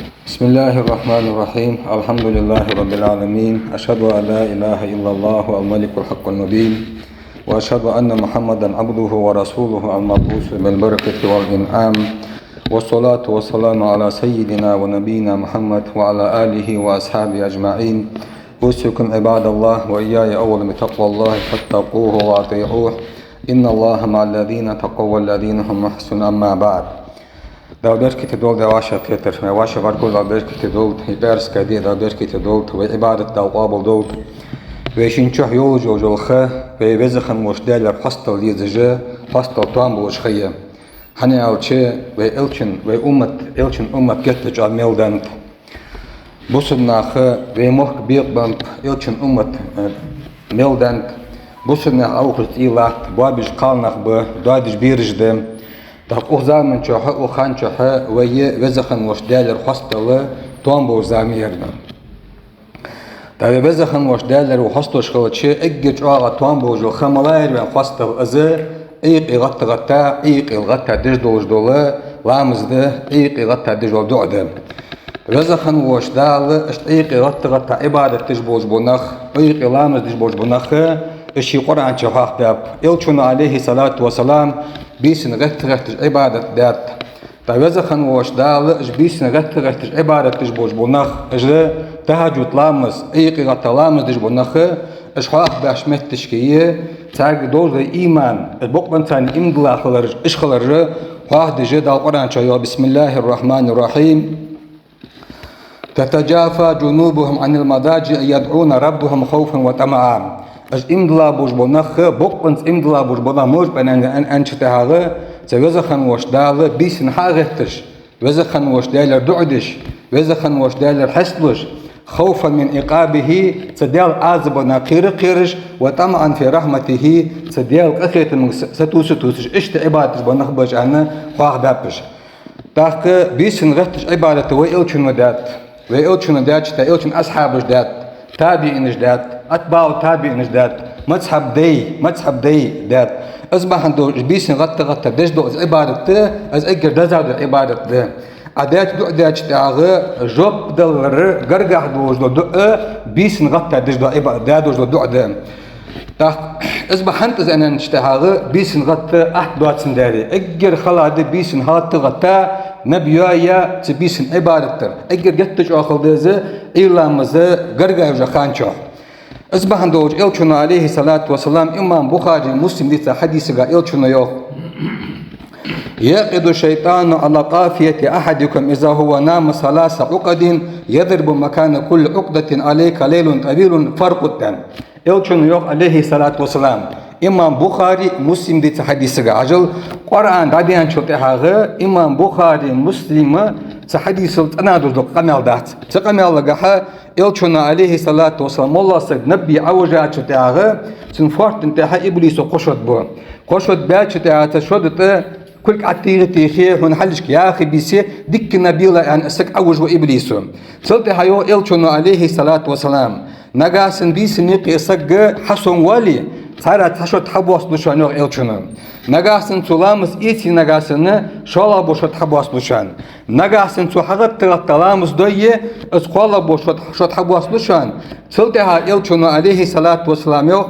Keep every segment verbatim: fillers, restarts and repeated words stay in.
بسم الله الرحمن الرحيم. الحمد لله رب العالمين. أشهد أن لا إله إلا الله الملك الحق المبين. وأشهد أن محمدا عبده ورسوله المبعوث بالبركة والإنعام. والصلاة والسلام على سيدنا ونبينا محمد وعلى آله وأصحابه أجمعين. أوصيكم عباد الله وإياي أولا بتقوى الله فاتقوه وأطيعوه. إن الله مع الذين اتقوا والذين هم محسنون. أما بعد. Дала беркате долда вай вӀашагӀкхетар, вай вӀашагӀбаргбар Дала беркате долда, вай пӀаьраска ди Дала беркате долда, вай Ӏибадат Дала къоабал долда. Вай шийна чухь йолаш йола ха, вай Веза хинна волча Даьлера хьастал дезаш, хьастал тоам болаш ха я. ХӀана аьлча, вай Элчан, вай уммат, Элчан уммат геттара чӀоагӀа мел даьннад. Бусалба наха, вай мохк бекъабеннаб Элчан уммат, э, мел даьннад. Бусалба наьха Ӏовхаш цӀий латт, боабеш кхалнах ба, доадеш бераш да. ТӀаккха укх заман чухь, укх хана чухь вай Веза хинна волча Даьлера хьастал тоам болаш зама яр. ТӀаккха вай Веза хинна волча Даьлера вай хьасталуш хилча, эггара чӀоагӀа тоам болаш йола ха малагӀа яр вайна хьастал, из Ӏуйкъе гӀатта-гӀатта, Ӏуйкъе гӀатта деш долаш дола ламаз да, Ӏуйкъе гӀатта деш дола дуӀа да. Веза хинна волча Дала иштта Ӏуйкъе гӀатта-гӀатта Ӏибадат деш болаш бола нах, Ӏуйкъе ламаз деш болаш бола нах, из ший Къуръан чу хьоахабаьб. Элчано, Ӏалайхи ссалату вассалам, бийсан гӀетта-гӀетташ Ӏибадат даьд. ТӀаккха Веза хинна волча Дала уж бийсан гӀетта-гӀетташ Ӏибадат деш болаш бола нах, уж тахӀаджуд ламаз, Ӏуйкъе гӀатта ламаз деш бола нах, уж хьоахабаьча моттигашка, царга долаш дола иман, уж бокъонца иман дилла хилар, уж хилар хьоахадеш Дала Къуръан чу йоах: بسم الله الرحمن الرحيم. تتجافى جنوبهم عن المضاجع يدعون ربهم خوفا وطمعا. Уж иман дилла болаш бола нах, бокъонца иман дилла болаш бола нах мишта ба аьнна, аьнна, аьнначул тӀехьагӀа, цу Веза хинна волча Дала бийсан хьа а гӀетташ, Веза хинна волча Даьлера дуӀа деш, Веза хинна волча Даьлера хьесталуш, خوفا من عقابه, цу Даьла Ӏазапах кхера а кхераш, وطمعا في رحمته, цу Даьла къахетамга са-, сатувса а тувсаш, иштта Ӏибадат деш бола нах ба уж аьнна хьоахабаьб уж. ТӀаккха бийсан гӀетташ Ӏибадат вай Элчано даьд. Вай Элчано даьчул тӀехьагӀа Элчан асхьабаша даьд, табиӀинаша даьд, атбаӀу табиӀинаша даьд, мазхӀаб дай, мазхӀаб дай даьд. Из бахьан долаш бийсан гӀетта-гӀетта деш дола из Ӏибадат да, из эггара дезагӀа дола Ӏибадат да. Ӏа даьча дуӀа даьчул тӀехьагӀа жоп далара гаргагӀа долаш дола дуӀа, бийсан гӀетта деш дола Ӏиба-, даь долаш дола дуӀа да. ТӀаккха из ба хӀанз из аьнначул тӀехьагӀа бийсан гӀетта атта доацандаь. Эггара хала да бийсан гӀетта-гӀетта наб йоайя цу бийсан Ӏибадат дар. Эггара геттара чӀоагӀа хала да из Ӏуйра ламаз гарга йолча хана чухь. Из бахьан долаш Элчано, Ӏалайхи ссалату вассалам, имам Бухари, Муслима дийцача хьадисага Элчано йоах: يعقد الشيطان على قافية أحدكم إذا هو نام ثلاث عقد يضرب مكان كل عقدة عليك ليل طويل فارقد. Элчано йоах, Ӏалайхи ссалату вассалам, имам Бухари, Муслима дийцача хьадисага. Хьажал, Къуръан дӀаденачул тӀехьагӀа имам Бухари, Муслима цу хьадисал цӀена долаш дола къамаьл дац. Цу къамаьлагахьа Элчано, Ӏалайхи ссалату вассалам, моллагӀа саг набе Ӏовижачул тӀехьагӀа, цун фоартан тӀехьа иблисо кхо шод бу. Кхо шод баьчул тӀехьагӀа цу шода тӀа кулг ӀотӀатеха, хьона хьалхашка яхе-бийсе, дикка наб елахь аьнна, саг Ӏовижаву иблисо. Цул тӀехьа йоах Элчано, Ӏалайхи ссалату вассалам, нагахьа санна бийсан юкъе саг хьасомавале, царех цхьа шод хьабоссалу шоана, йоах Элчано. Нагахьа санна цо ламаз эце, нагахьа санна шоллагӀа бола шод хьабоссалу шоана. Нагахьа санна цо хьагӀетта-гӀетта ламаз дойе, из кхоалагӀа бола шод, шод хьабоссалу шоана. Цул тӀехьа Элчано, Ӏалайхи ссалату вассалам, йоах: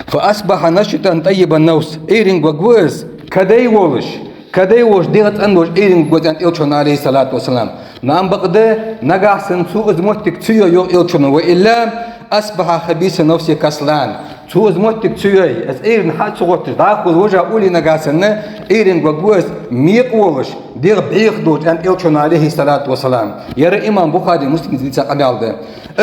فأصبح نشطا طيب النفس. Ӏуйранга варгва из, кадай волаш, кадай волаш, дегӀ цӀена долаш Ӏуйранга варгва из, аьннад Элчано, Ӏалайхи ссалату вассалам. Но ам бакъда, нагахьа санна цо из моттиг ца йой, йоах Элчано, وإلا أصبح خبيث النفس كسلان. Цо из моттиг ца йой, из Ӏуйран хьа а ца гӀотташ, дӀахо вожа уле, нагахьа санна Ӏуйранга варгва из мекъа волаш, дегӀ бӀеха долаш, аьннад Элчано, Ӏалайхи ссалату вассалам. Ер имам Бухари, Муслима дийца къамаьл да.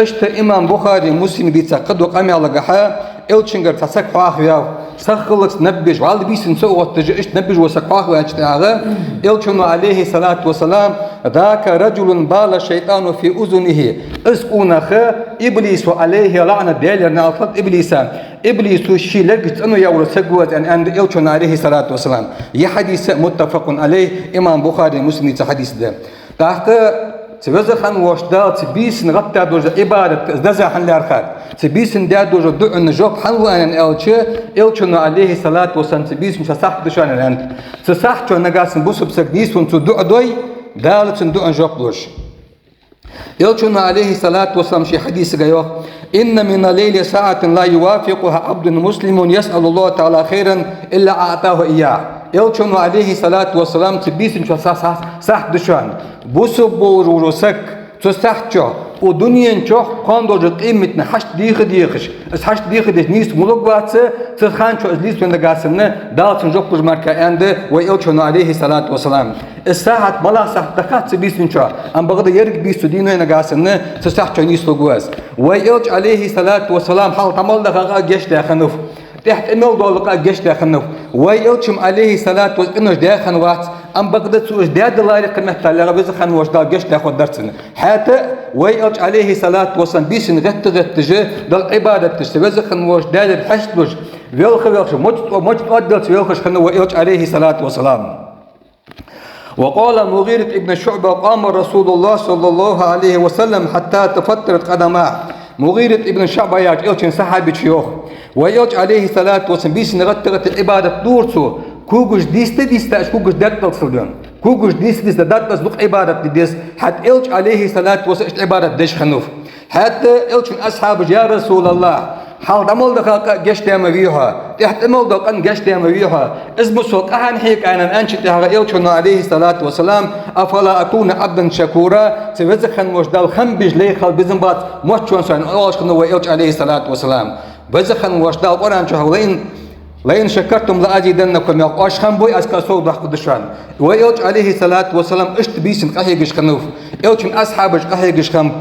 Иштта имам Бухари, Муслима дийца кхыдолча къамаьлагахьа, Элчангара цхьа саг хьоахаваьв, сахиллалца наб еш, вӀалла бийсан ца гӀотташ, иштта наб еш вола саг хьоахаваьчул тӀехьагӀа, Элчано, Ӏалайхи ссалату вассалам: ذاك رجل بال الشيطان في أذنه. Из къонах иблисо, Ӏалайхи лаӀнат, Даьлера наӀалт хилда иблиса, иблисо ший лергашта цӀенваь вола саг ва из, аьнна, аьннад Элчано, Ӏалайхи ссалату вассалам. Ер хьадис متفق عليه, имам Бухари, Муслима дийца хьадис да. ТӀаккха цу Веза хинна волча Дала цу бийсан гӀетта долаш дола Ӏибадат, из деза хӀана лаьрхӀад? Цу бийсан даь долаш дола дуӀан жоп хӀана лу аьнна аьлча, Элчано, Ӏалайхи ссалату вассалам, цу бийсан чу сахьат да шоана аьннад. Цу сахьата чу нагахьа санна бусалба саг нийсвенна цо дуӀа дой, Дала цун дуӀан жоп луш. Элчано, Ӏалайхи ссалату вассалам, ший хьадисага йоах: «إن من الليل ساعة لا يوافقها عبد مسلم يسأل الله تعالى خيرا إلا أعطاه إياه». Элчано, Ӏалайхи ссалату вассалам, цу бийсан чу са-, са-, сахьат да шоана. Бусалба волаш вола саг цу сахьат чу, укх дунен чу кхоана долча къематдийнахьа хьашт дийха дехаш, из хьашт дийха деш нийсвенна вац, цу хана чу из нийсвенна нагахь санна, Дала цунна жоп луш мара аьннад вай Элчано, Ӏалайхи ссалату вассалам. Из сахьат малагӀа сахьат да хац цу бийсан чу, ам бакъда еррига бийса цу дийнахьа нагахь санна, цу сахьат чу нийслургва из. Вай Элча, Ӏалайхи ссалату вассалам, хьалха дӀа мел даха къа гешт даь хиннав, тӀехьа тӀа мел дола къа гешт даь хиннав. Вай Элча-м, Ӏалайхи ссалату вассалам, къинош даь хиннавац, ам бакъда цо уж даь даларе, кхы меттел лаьгӀа Веза хинна волча Дала гешт даь хургдар цунна. ХӀаьта вай Элча, Ӏалайхи ссалату вассалам, бийсан гӀетта-гӀетташ, Далла Ӏибадат деш, цу Веза хинна волча Даьлагара хьашталуш, велха-велхаш, моча тӀо-, моча тӀа оаддалца велхаш хиннав вай Элча, Ӏалайхи ссалату вассалам. وقال المغيرة بن شعبة: قام رسول الله صلى الله عليه وسلم حتى تفطرت قدماه. МугӀират ибн ШуӀба яхача Элчан сахьабечо йоах: вай Элча, Ӏалайхи ссалату вассалам, бийсан гӀетта-гӀетта Ӏибадат дора цо, когаш дийста-дийста, уж когаш декъалца дена. Когаш дийста-дийста датӀас дукха Ӏибадат де деза, хӀаьта Элча, Ӏалайхи ссалату вассалам, иштта Ӏибадат деш хиннав. ХӀаьта Элчан асхьабаша: «Я РасулаллахӀ, хьалха дӀа мел даха къа гешт даь ма вий хьо, тӀехьа тӀа мел дола къа гешт даь ма вий хьо, из ма сох къа хӀана хьекха?» — аьнна, аьнначул тӀехьагӀа Элчано, Ӏалайхи ссалату вассалам: «أفلا أكون عبدا شكورا, цу Веза хинна волча Далла хам беш лай хила безам бац моттача сона?» — оалаш хиннав вай Элча, Ӏалайхи ссалату вассалам. Веза хинна волча Дала Къуръан чу: «لئن، لئن شكرتم لأزيدنكم», — яхаш, оаш хам бой, аз кхы а сов доаккхаргда шоана. Вай Элча, Ӏалайхи ссалату вассалам, иштта бийсан къахьегаш хиннав, Элчан асхьабаша къахьегаш хиннаб.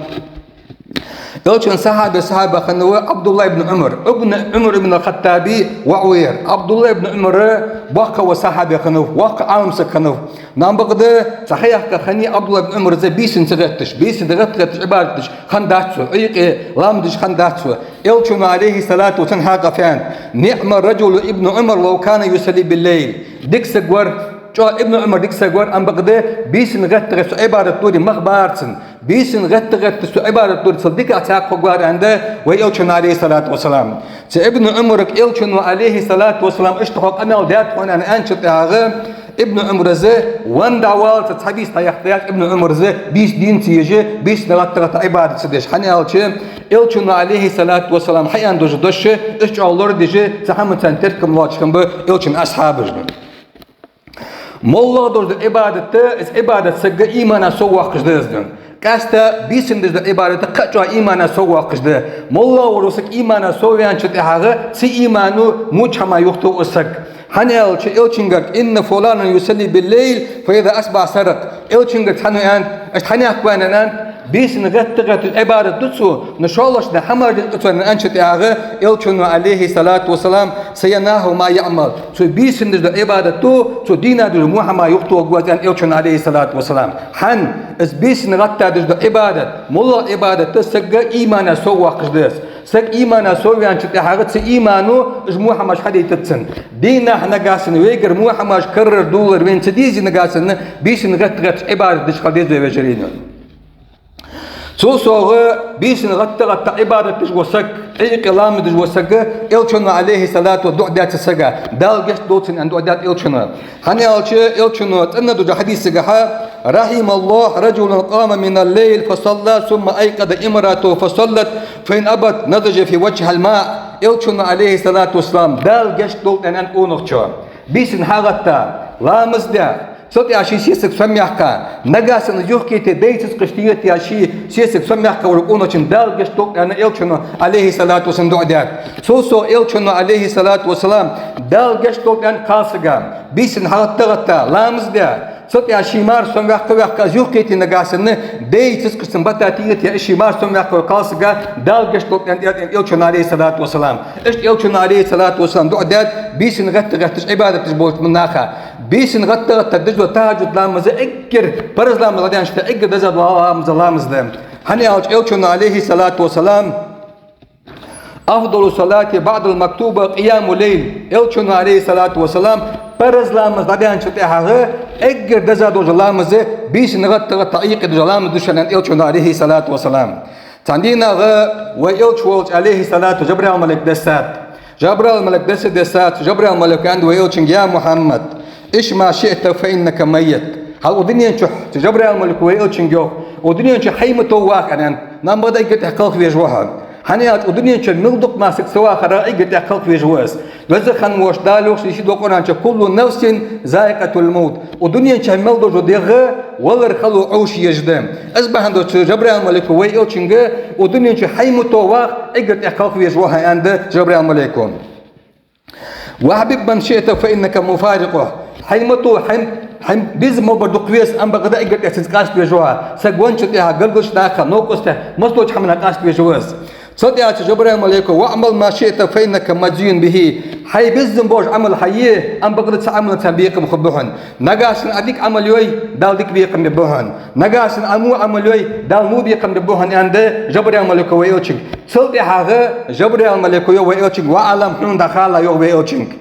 Элчан сахьабех сахьаб хиннав Ӏабдуллахь ибн Ӏумар. Ибн Ӏумар ибн аль-ХаттӀаба воӀ ва ер. Ӏабдуллахь ибн Ӏумар воккха ва сахьаб хиннав, воккха Ӏалам саг хиннав. Ам бакъда цхьа ха яьккха хиннай Ӏабдуллахь ибн Ӏумара, бийсан ца гӀетташ, бийсан гӀетта-гӀетташ Ӏибадат деш хиннадац цо, Ӏуйкъе ламаз деш хиннадац цо. Элчано, Ӏалайхи ссалату вассалам, хьакъ фу аьннад: «نعم الرجل ابن عمر لو كان يصلي بالليل». Дика саг вар, чӀоагӀа Ибн Ӏумар дика саг вар, ам бакъда бийсан гӀетта-гӀетта цо Ӏибадат дора, мах баьбар цун. Бийсан гӀетта-гӀетта цо Ӏибадат дора, цул дикагӀа цхьаккха хургвар, аьннад вай Элчано, Ӏалайхи ссалату вассалам. Цу Ибн Ӏумарга Элчано, Ӏалайхи ссалату вассалам, иштта хьо къамаьл даьд хьона, аьнна, аьнначул тӀехьагӀа, Ибн Ӏумара из венна дӀаваллалца цхьа бийса дӀаяхийта дац Ибн Ӏумара из, бийса дийна ца еш, бийсан гӀетта-гӀетта Ӏибадат ца деш. ХӀана аьлча, Элчано, Ӏалайхи ссалату вассалам, хьааьнна дола дош, иштта чӀоагӀа лораде деза, цхьа хӀама цунна теркам лоацаш хиннаб Элчан асхьабаш. МоллагӀа долаш да Ӏибадат, из Ӏибадат сага имана соввоаккхаш да из. Къаьстта бийсан деш да Ӏибадат кхы а чӀоагӀа имана соввоаккхаш да. МоллагӀа вола саг имана совваьнначул тӀехьагӀа, цу имано моча хӀама юхатох из саг. ХӀана аьлча, Элчангара: «إن فلانا يصلي بالليل فإذا أصبح سرق». Элчангара цхьанне аьннад, иштта хьанехк вайна аьннад, бийсан гӀетта-гӀетта Ӏибадат ду цо, но шоллагӀча дийнахьа хӀамаш деш да цо, аьнначул тӀехьагӀа, Элчано, Ӏалайхи ссалату вассалам: «سيناهه ما يعمل». Цо бийсан деш да Ӏибадат, цо дийна деш да во хӀама юхатохаргва из, аьннад Элчано, Ӏалайхи ссалату вассалам. ХӀана? Из бийсан гӀетта деш да Ӏибадат, моллагӀа Ӏибадат сага имана соввоаккхаш да из. Саг имана совваьнначул тӀехьагӀа, цу имано уж во хӀамаш хьадайтац цунна. Дийнахьа нагахь санна вайгара во хӀамаш карара дуллар вайна ца дезе нагахь санна, бийсан гӀетта-гӀетта Ӏибадат деш хила деза вай, вежарий. Цул совгӀа бийсан гӀетта-гӀетта Ӏибадат деш вола саг, Ӏуйкъе ламаз деш вола саг, Элчано, Ӏалайхи ссалату, дуӀа даьд цу сага: «Дала гешт долда цунна», — аьнна, дуӀа даьд Элчано. ХӀана аьлча, Элчано цӀена долча хьадисагахьа: «رحم الله رجلا قام من الليل فصلى ثم أيقظ امرأته فصلت فإن أبت نضج في وجهها الماء». Элчано, Ӏалайхи ссалату вассалам: «Дала гешт долда», — аьннад къонахчо. Бийсан хьагӀетта, ламаз даь, цул тӀехьа ший сесаг сомаяккха, нагахь санна юхакхийтте, даьй цицкъаш тийгӀа тӀехьа ший сесаг сомаяккха волча къонахчунна Дала гешт долда аьнна, Элчано, Ӏалайхи ссалату вассалам, дуӀа даьд. Цул совгӀа Элчано, Ӏалайхи ссалату вассалам, Дала гешт долда аьнна кхалсага, бийсан хьагӀетта-гӀетта, ламаз даь, цул тӀехьа ший мар сомаваьккха-ваьккха, из юхакхийтте нагахь санна, даьй цицкъаш цун бата тийгӀа тӀехьа ший мар сомаваьккха волча кхалсага Дала гешт долда аьнна, аьннад Элчано, Ӏалайхи ссалату вассалам. Иштта Элчано, Ӏалайхи ссалату вассалам, дуӀа даьд бийсан гӀетта-гӀетташ Ӏибадат деш болча наха. Бийсан гӀетта-гӀетта деш дола тахӀажжуд ламаз эггара парз ламаз дӀадаьнначул тӀехьагӀа эггара деза дола ламаз, ламаз да. ХӀана аьлча, Элчано, Ӏалайхи ссалату вассалам: «أفضل الصلاة بعد المكتوبة قيام الليل». Элчано, Ӏалайхи ссалату вассалам, парз ламаз дӀадаьнначул тӀехьагӀа эггара деза дола ламаз бийсан гӀетта-гӀетта Ӏуйкъе деш дола ламаз да шоана, аьннад Элчано, Ӏалайхи ссалату вассалам. Цхьан дийнахьа вай Элча волча, Ӏалайхи ссалату, Жабраил малайк дессад. Жабраил малайк десса-дессача, Жабраил малайко аьннад вай Элчанга: «يا محمد، عش ما شئت فإنك ميت». Хьал укх дунен чу, цу Жабраил малайко вай элчанга йоах, укх дунен чу хьай ма тов ваха, аьнна, амма бакъда эггара тӀех кхалхавеш ва хьо. ХӀана аьлча, укх дунен чу мел дукха мара саг ца вахар, эггара тӀех кхалхавеш ва из. Веза хинна волча Дала йоах ший сийдолча Къуръан чу: «كل نفس ذائقة الموت». Укх дунен чу мел дола дегӀ валар хало Ӏовша езаш да. Из бахьан долаш цу Жабраил малайко вай элчанга: «Укх дунен чу хьай ма тов ваха, эггара тӀех кхалхавеш ва хьо», — аьнна да Жабраил малайко. «واحبب من شئت فإنك مفارقه». Хьай ма тов, хьай, хьай безам болаш бар дукха веза, амма бакъда эггара тӀех цунца къаставеш ва хьо. Саг венначул тӀехьагӀа гаргарча наха, новкъостех, массадолча хӀаманах къаставеш ва из. Цул тӀехьагӀа цу Жабраил малайко: «واعمل ما شئت فإنك مجزي به». Хьай безам болаш Ӏамал хьае, амма бакъда цу Ӏамалца бекхам хургба хьона. Нагахьа санна Ӏа дика Ӏамал йой, Дала дика бекхам бергба хьона. Нагахьа санна Ӏа во Ӏамал йой, Дала во бекхам бергба хьона, аьнна да Жабраил малайко вай элчанга. Цул тӀехьагӀа Жабраил малайко йоах вай элчанга: «واعلم», хьона дӀахала, йоах вай элчанга,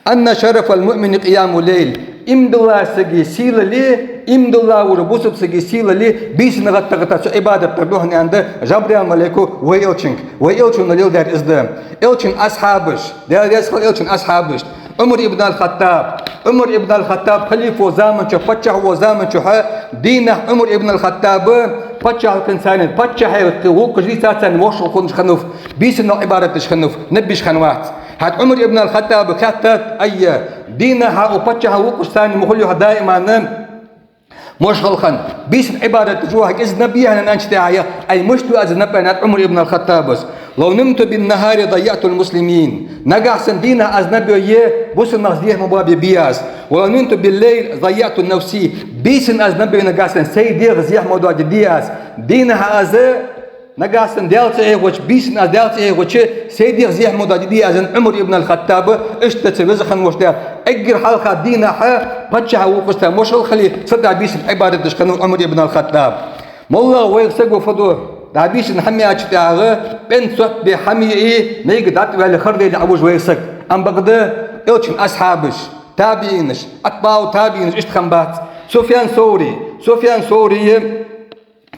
«أن شرف المؤمن قيام الليل». Иман долча сага сийле, иман долаш волча бусалба сага сийле бийсанна гӀатта-гӀатта цо Ӏибадат дар да хьона, аьнна да Жабраил малайко вай элчанга. Вай элчано леладаьр из да. Элчан асхьабаш, Даьла раьза хилва элчан асхьабашта. Ӏумар ибн аль-ХаттӀаб. Ӏумар ибн аль-ХаттӀаб халифа волча заман чу, паччахь волча заман чухь, дийнахьа Ӏумар ибн аль-ХаттӀаб паччахьалкхен царна, паччахьалкхе воккхача дийцачарна вошал хиннаш хиннав, бийсанна Ӏибадат деш хиннав, наб йиш хиннавац. ХӀаьта Ӏумар ибн аль-ХаттӀаба хаьттад: «Ай, дийнахьа укх паччахьалкхе воккхача царна ма хул хьо даиман вошал хинна, бийсанна Ӏибадат деш ва хьо, из наб я хьона?» — аьнначул тӀехьагӀа: «Ай, мишта ва из наб?» — аьннад Ӏумар ибн аль-ХаттӀабас. «لو نمت بالنهار ضيعت المسلمين». Нагахьа санна дийнахьа аз наб йой, бусалба нах зехьа ма боабергбий аз. «ولو نمت بالليل ضيعت نفسي». Бийсанна аз наб йой нагахьа санна, сай дегӀ зехьа ма доадергдий аз. Дийнахьа аз, нагахьа санна Даьла ца хьехавича, бийсанна аз Даьла ца хьехавича, сай дегӀ зехьа ма доадергдий аз, аьннад Ӏумар ибн аль-ХаттӀаба. Иштта цу Веза хинна волча Даьла эггара хьалха дийнахьа паччахьалкхе воккхача царна вошал хиле, цул тӀехьагӀа бийсанна Ӏибадат деш хиннав Ӏумар ибн аль-ХаттӀаб. МоллагӀа вайх саг ва фу ду? ДӀа бийсанна хӀама яьчул тӀехьагӀа, пӀен цот бе хӀама яь, мегаш дӀатӀаваьле хара дале Ӏовужа вайх саг. Амма бакъда элчан асхьабаш, табиӀинаш, атбаӀу табиӀинаш иштта хиннабац. Суфьян Соври, Суфьян Соври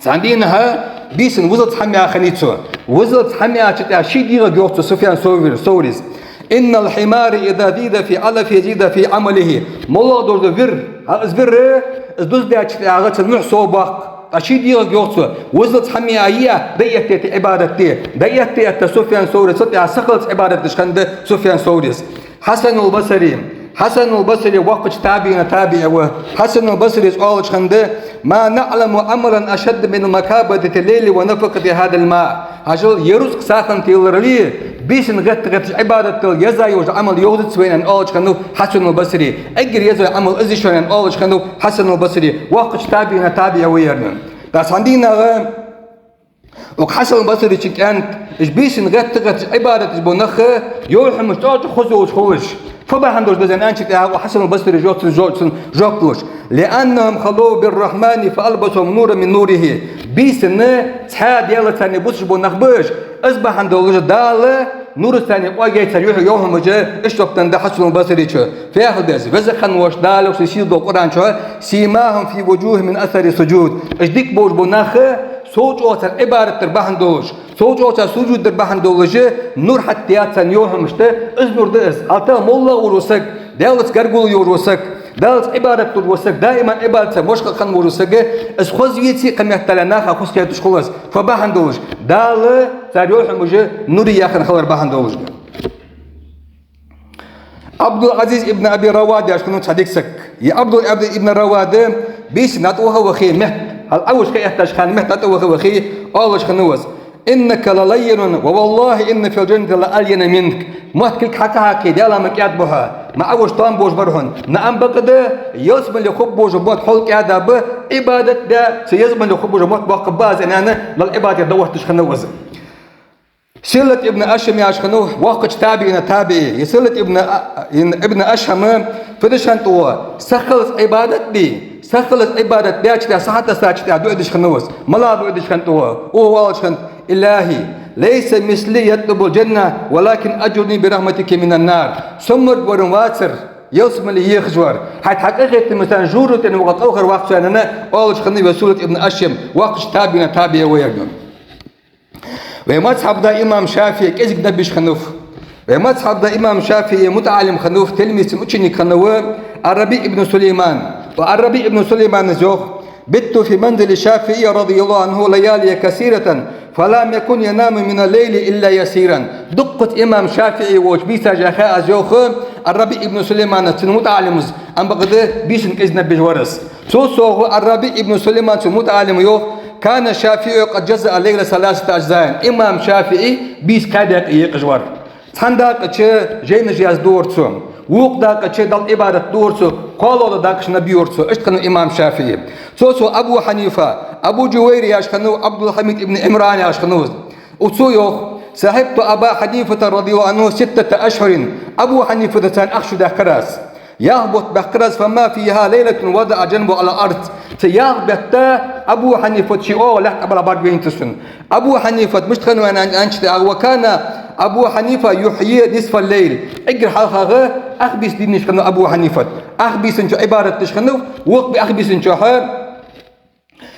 цхьан дийнахьа бийсанна вузалца хӀама яь хиннай цо. Вузалца хӀама яьчул тӀехьагӀа ший дегӀага йоах цо, Суфьян Соври, Соврис: «إن الحمار إذا زيد في علفه زيد في عمله». МоллагӀа долаш да вир, хьал из вир, из дуздаьчул тӀехьагӀа цун мухь совбоаккх. ТӀаккха ший дегӀага йоах цо, вузалца хӀама яь, дӀаэтта-этта Ӏибадат де. ДӀаэтта-этта Суфьян Соври, цул тӀехьагӀа сахалца Ӏибадат деш хиннад Суфьян Соврис. Хьасанул Басри. Хьасанул Басри воккхача табиӀина табиӀ ва. Хьасанул Басрис оалаш хиннад: «ما نعلم عملا أشد من مكابدة الليل ونفقة هذا الماء». Хьажал, ер рузкъа сагӀа тӀа яларал, бийсанна гӀетта-гӀетташ Ӏибадат дала еза йола Ӏамал йовзац вайна, аьнна оалаш хиннав Хьасанул Басри. Эггара еза Ӏамал из я шоана, аьнна оалаш хиннав Хьасанул Басри. Воккхача табиӀина табиӀ ва ер. ТӀаккха цхьан дийнахьа укх Хьасанул Басречун кӀаьнк, уж бийсанна гӀетта-гӀетташ Ӏибадат деш бола нах, йола хӀамаш чӀоагӀа хоза йолаш хулаш. Фу бахьан долаш да из аьнначул тӀехьагӀа укх Хьасанул Басрис йоах цунна жо-, цунна жоп луш: «لأنهم خلوا بالرحمن فألبسهم نورا من نوره». Бийсанна цхьа Даьла царна бусаш бола нах ба уж, из бахьан долаш Дала нураца царна къоагаяьй цар юхь, йола хӀамаш, иштта жоп деннад Хьасанул Басречо. Фу яхилга да из? Веза хинна волча Дала йоах ший сийдолча Къуръан чу: «سيماهم في وجوههم من أثر السجود». Уж дика болаш бола нах, сов чӀоагӀа цар Ӏибадат дар бахьан долаш, сов чӀоагӀа цар сужуд дар бахьан долаш, нур хьатӀадаьд царна, йола хӀамашта, из нур да из. ХӀаьта моллагӀа волаш вола саг, Даьлаца гаргало йолаш вола саг, Даьлаца Ӏибадат деш вола саг, даиман Ӏибадатца мошкъа хинна волаш вола саг, из хоза веце а, кхы меттел наха хоза кхеташ хул из. Фу бахьан долаш? Дала цар, йола хӀамаш, нуре яьха хилар бахьан долаш. Ӏабдул-Ӏазиз ибн Аби Равад яхаш хиннав цхьа дика саг. Из Ӏабдул-Ӏазиз ибн Равад бийсанна дӀатӀаваха-вахе метта, хьал Ӏовуш кхы эттача хана метта дӀатӀаваха-вахе, оалаш хиннав из: «إنك للين، ووالله إن في الجنة لألين منك». Мотт кулг хьакха-хьакхе, Даьлах ма кӀаьда ба хьо, ма Ӏовуш тоам болаш бар хьона. Но амма бакъда ялсмале хургбола мотт хьол кӀаьда ба, Ӏибадат де, цу ялсмале хургбола мотт боккха ба аз, аьнна, Далла Ӏибадат де отташ хиннав из. Силат ибн Ашхам яхаш хиннав воккхача табиӀина табиӀ. Из Силат ибн А-, ин-, ибн Ашхам фу деш хиннад тӀаккха? Сахалца Ӏибадат бе, сахалца Ӏибадат баьчул тӀехьагӀа, сахьат тӀа сачул тӀехьагӀа дуӀа деш хиннав из. МалагӀа дуӀа деш хиннад тӀаккха? Укхо оалаш хиннад: «إلهي، ليس مثلي يطلب الجنة، ولكن أجرني برحمتك من النار». Со мург вар вацар, ялсмале ехаш вар. ХӀаьта хьа къахетамца со жожагӀатен ваха кӀалхарваккха со, аьнна, оалаш хиннав из Силат ибн Ашхам, воккхача табиӀина табиӀ ва ер. Вай мазхӀаба имам ШафиӀи кӀезига наб йиш хиннав. Вай мазхӀаба имам ШафиӀи мутаӀалим хиннав, тилмиза, ученик хиннав Ар-РабиӀ ибн Сулайман. Ва Ар-Рабиъ ибн Сулаймана йоах: «بت في منزل الشافعي رضي الله عنه ليالي كثيرة، فلم يكن ينام من الليل إلا يسيرا». Дуккхаза имам ШафиӀий волча бийсаш яха аз, йоах Ар-Рабиъ ибн Сулаймана, цун мутаӀаллим из, ам бакъда бийсан кӀезига наб беш вар из. Цул совгӀа Ар-Рабиъ ибн Сулаймана, цун мутаӀаллима, йоах: «كان الشافعي قد جزأ الليل ثلاثة أجزاء». Имам ШафиӀий бийса кхаь даькъе екъаш вар. Цхьан дакъа чу жайнаш язду вар цо, вокха дакъа чу Далла Ӏибадат ду вар цо, кхоалагӀа дакъаш наб бу вар цо. Иштта хиннав имам ШафиӀий. Цул совгӀа Абу Хьанифа, Абу Жувайриъ яхаш хиннав, Ӏабдул-Хьамид ибн Ӏимран яхаш хиннав из. Цо йоах: «صحبت أبا حنيفة رضي الله عنه ستة أشهر». Абу Хьанифатаца цхьана ах шу даьхкар аз. Ялх бутт баьхкар аз, «فما فيها ليلة وضع جنبه على الأرض». Цу ялх бетта Абу Хьанифат ший оагӀув лаьтта тӀа бале бӀарг вайнавац сона. Абу Хьанифат мишта хиннав аьнна, аьнначул тӀехьагӀа: «وكان أبو حنيفة يحيي نصف الليل». Эггара хьалхагӀа ах бийса дийнъеш хиннав Абу Хьанифат. Ах бийсан чу Ӏибадат деш хиннав, вокх бе-, ах бийсан чухьа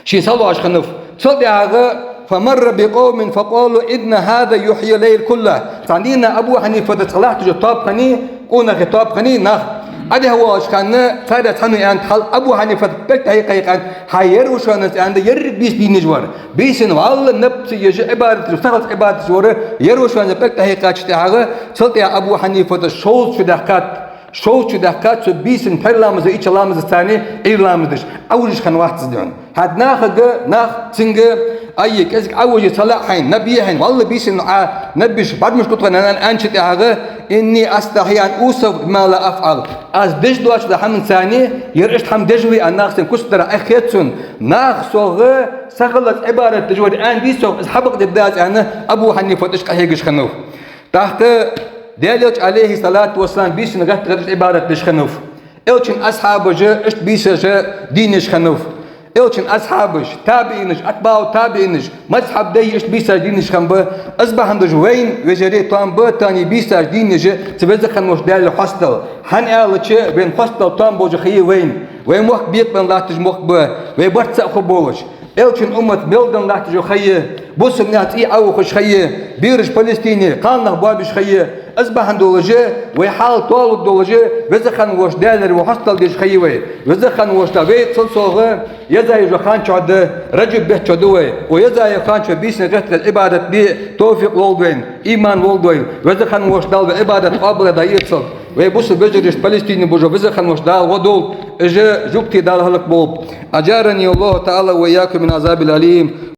ший схьалоаш хиннав. Цул тӀехьагӀа: «فمر بقوم فقالوا إن هذا يحيي الليل كله». Цхьан дийнахьа Абу Хьанифатаца латташ тоба хиннай, къонахий тоба хиннай нах. Ӏодехьавоалача хана царех цхьанне аьннад хьал Абу Хьанифата, пӀелг тӀа хьекха-хьекха аьннад: «Хьай, ер ва шоана из, аьннад, еррига бийса дийнъеш вар. Бийсан валлахӀи наб ца еш, Ӏибадат еш, сахиллалца Ӏибадат еш вар, ер ва шоана из», пӀелг тӀа хьекхачул тӀехьагӀа. Цул тӀехьагӀа Абу Хьанифата шовзткъа шу даьхкад. Шовзткъа шу даьхкад цо бийсан пхьера ламаз а, ичча ламаз а, цхьана Ӏуйра ламаз деш, Ӏовижаш хиннавац из дийна. ХӀаьта нахага, нах цунга: «Ай, кӀезига Ӏовижа, ца лаьа хьайна, наб е хьайна, валлахӀи бийсан Ӏа наб беш бӀаргаш ду тха», аьнна, аьнначул тӀехьагӀа: «إني أستحي أن أوصف بما لا أفعل». Аз деш доацача хӀаманца, ер иштта хӀама деш вий аьнна, нах сайна куц дар Ӏеххет сона. Нах сох сахиллалца Ӏибадат деш вар аьнна дий сох, из хьабакъдергдац аьнна, Абу Хьанифат иштта къахьегаш хиннав. ТӀаккха Даьла Элча, Ӏалайхи ссалату вассалам, бийсан гӀатта-гӀатта Ӏибадат деш хиннав. Элчан асхьабаша иштта бийсаш дийнъеш хиннав. Элчан асхьабаш, табиӀинаш, атбаӀу табиӀинаш, мазхьаб дайи иштта бийсаш дийнъеш хиннаб. Из бахьан долаш вайна, вежарий, тоам ба тахан бийсаш дийнъеш цу Веза хинна волча Даьлага хьастадала. ХӀана аьлча, вайна хьастадала тоам болаш ха я вайна. Вай мохк бекъабенна латташ мохк ба, вай барт цаӀ хургболаш. Элчан уммат мел денна латташ ха я, бусалба наьха цӀий Ӏоухаш ха я, бераш Палестине, кхалнах боабеш ха я. Из бахьан долаш, вай хьал тоалургдолаш, Веза хинна волча Даьлагара вай хьастадала дезаш ха я вай. Веза хинна волча Дала вай цул совгӀа еза йола хан чу да, Раджаб бетта чу да вай. Укх еза йолча хан чу бийсан гӀатта-гӀатта Ӏибадат де товфикъ лолда вайна, иман лолда вайна. Веза хинна волча Дала вай Ӏибадат къоабалдаь дӀаэцалда. Вай бусалба вежарий, Палестине болаш Веза хинна волча Дала гӀо долда, уж жугтий Дала хӀалакболба. أجارني الله تعالى وإياكم من العذاب الأليم.